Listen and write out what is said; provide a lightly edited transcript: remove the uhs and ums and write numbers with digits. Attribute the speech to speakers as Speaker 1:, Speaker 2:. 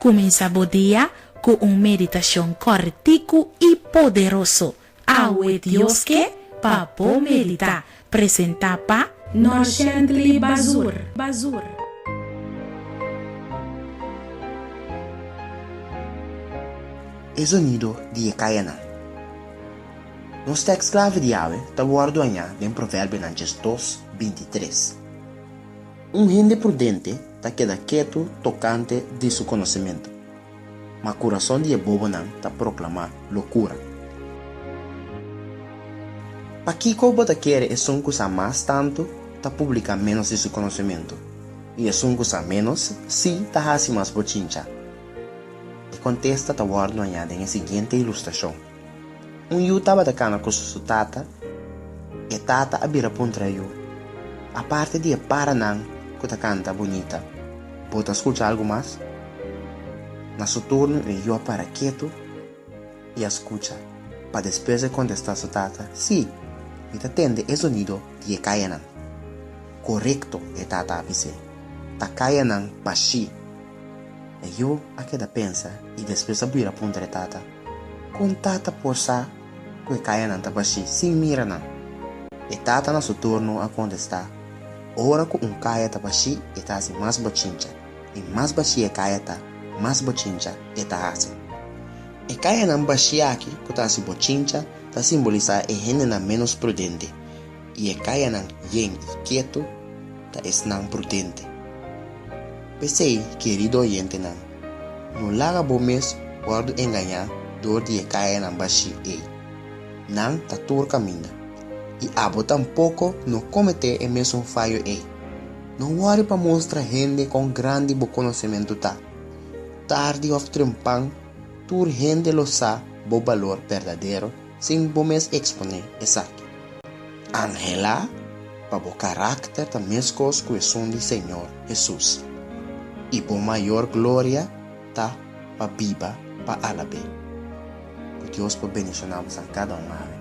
Speaker 1: Kuminsá bo dia ku un meditashon kòrtiku i poderoso. Awe Dios ke pa bo meditá. Presentá pa. Norshendly Bazur. Bazur.
Speaker 2: E zonido di e kayanan. Nos tèks klave di awe ta wòrdu hañá den Proverbionan 12, 23. Un hende prudente ta keda ketu tokante di su konosementu, ma kurason di e bobonan ta proklamá lokura. Pakiko bo ta kere esun ku sa mas tantu ta publiká ménos di su konosementu, i esun ku sa ménos sí ta hasi mas bochincha? E kontesta ta wòrdu hañá den e siguiente ilustrashon. Un yu tabata kana ku su tata. E tata a bira puntra e yu, Aparte di e paranan ku ta kanta bunita, bo ta skucha algu mas? Na su turno e yu a para ketu i a skucha, pa despues e kontestá su tata, Sí, mi ta tende e zonido di e kayanan. Korekto, e tata a bis'é, ta kayanan bashí. E yu a keda pensa i despues a bira puntra e tata, Kon tata por sa ku e kayanan ta bashí sin mira nan? E tata na su turno a kontestá, Ora ku un kaya ta bashí e ta hasi mas bochincha, i mas bashí e kaya ta, mas bochincha e ta hasi. E kayanan bashí aki ku ta hasi bochincha ta simbolisá e hendenan ménos prudente, i e kayanan yen i ketu ta esnan prudente. P'esei, kerido oyentenan, no laga bo mes wòrdu engañá dor di e kayanan bashí ei. Nan ta tur kaminda. I abo tampoko no kometé e mesun fayo ei. No wòri pa mustra hende kon grandi bo konosementu ta. Tardi òf trempan, tur hende lo sa bo balor berdadero sin bo mes eksponé esaki. Anhelá pa bo karakter ta meskos ku esun di Señor Hesus, i bo mayor gloria ta pa biba pa alab'é. Ku Dios por bendishoná bosan kada un awe.